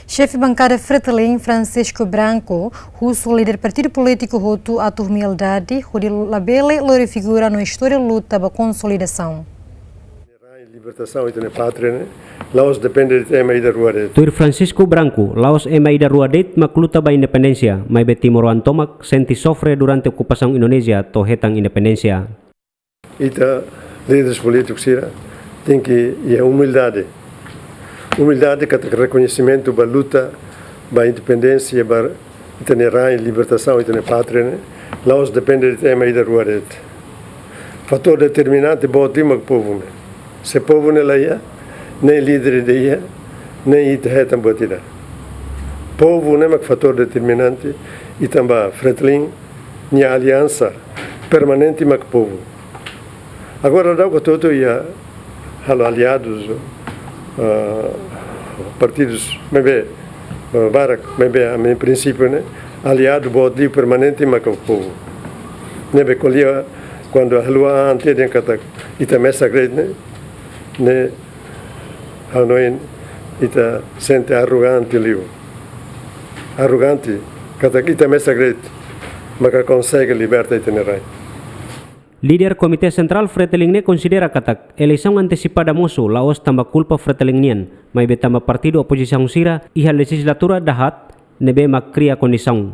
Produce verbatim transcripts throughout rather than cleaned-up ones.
Xefe bankada Fretilin, Francisco Branco, husu líder partidu polítiku hotu atu humildade, hodi labele lori figura no istória luta ba konsolidasaun. Libertasaun ita-nia pátria ne'e la'ós depende de'it ema ida rua de'it. Tuir Francisco Branco, la'ós ema ida rua de'it mak luta ba independénsia, maibé timoroan tomak sente sofre durante okupasaun Indonézia to'o hetan independénsia. Ita líderes polítikus sira tenke iha umildade. Umildade katak rekoñesimentu ba luta ba independénsia, ba ita-nia rain, libertasaun ita-nia pátria ne'e la'ós depende de'it ema ida rua de'it. Fatór determinante boot liu mak povu ne'e. Se povu ne'e la iha, nein líder ida iha, nein ita hetan buat ida. Povu ne'e mak fatór determinante, i tanba Fretilin nia aliansa permanente mak povu. Agora daudaun ita hotu iha halo aliadus, ah, partidus, maibé, ah, barak, maibé ami-nia prinsípiu ne'e aliadu boot liu permanente mak povu. Ne'ebé ko'alia kuandu haluha an dehan katak ita mesak de'it ne'e, ne'e hanoin ita sente arrogante liu. Arrogante, katak ita mesak de'it maka konsege liberta ita-nia rain. Líder Komité Sentrál Fretilin ne'e konsidera katak eleisaun antesipada mosu la'ós tanba kulpa Fretilin nian, maibé tanba partidu opozisaun sira iha lejizlatura dahaat ne'ebé mak kria kondisaun.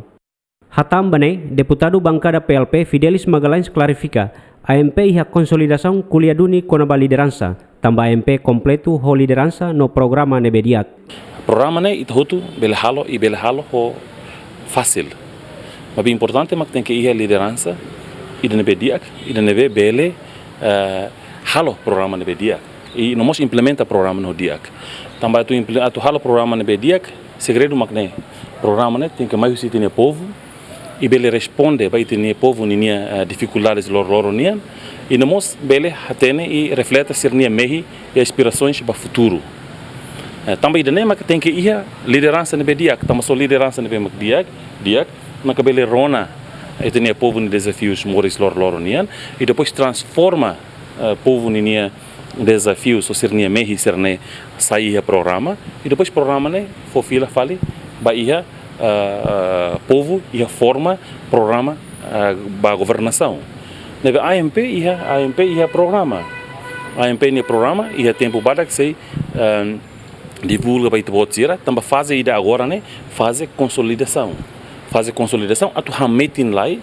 Hatán ba ne'e, deputadu bankada P L P Fidelis Magalhães klarifika, A M P iha konsolidasaun ko'alia duni kona-ba lideransa, tanba A M P kompletu ho lideransa no programa ne'ebé di'ak. Programa ne'e ita hotu bele halo i bele halo ho fasil. Maibé importante mak tenke iha lideransa ida ne'ebé di'ak, ida ne'ebé bele, eh, halo programa ne'ebé di'ak. I no mós implementa programa ne'e ho di'ak. Tanba atu imple-, atu halo programa ne'ebé di'ak, segredu mak ne'e. Programa ne'e tenke mai husi ita-nia povu, i bele responde ba ita-nia povu ninia, eh, difikuldades loroloron nian, i no mós bele hatene i reflete sira-nia mehi i aspirasoens ba futuru. Eh, tanba ida-ne'e maka tenke iha lideransa ne'ebé di'ak, tanba só lideransa ne'ebé mak di'ak, di'ak, maka bele rona ita-nia povu nia dezafius moris loroloron nian, i depois transforma, eh, povu ninia dezafiu, só sira-nia mehi sira-ne'e sai iha programa, i depois programa ne'e fó fila fali ba iha, ah, ah, povu iha forma programa, ah, ba governasaun. Ne'ebé A M P iha, A M P iha programa. A M P nia programa iha tempu badak sei, ehm, divulga ba ita-boot sira, tanba faze ida agora ne'e faze konsolidasaun. Faze konsolidasaun atu hametin lai,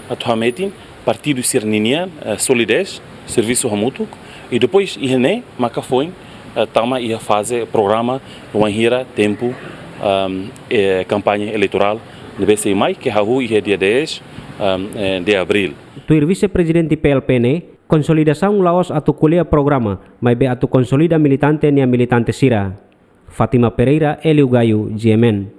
atu hametin partidu sira-ninia, eh, solidez, servisu hamutuk, i depois iha ne'e maka foin, eh, tama iha faze programa wainhira tempu, ehm, eh, kampaña eleitorál ne'ebé sei mai, ke hahú iha dia dez, ehm, eh, de abríl. Tuir Vise-Prezidente P L P ne'e, konsolidasaun la'ós atu ko'alia programa, maibé atu konsolida militante nia militante sira. Fátima Pereira, Hélio Gaio, G M N.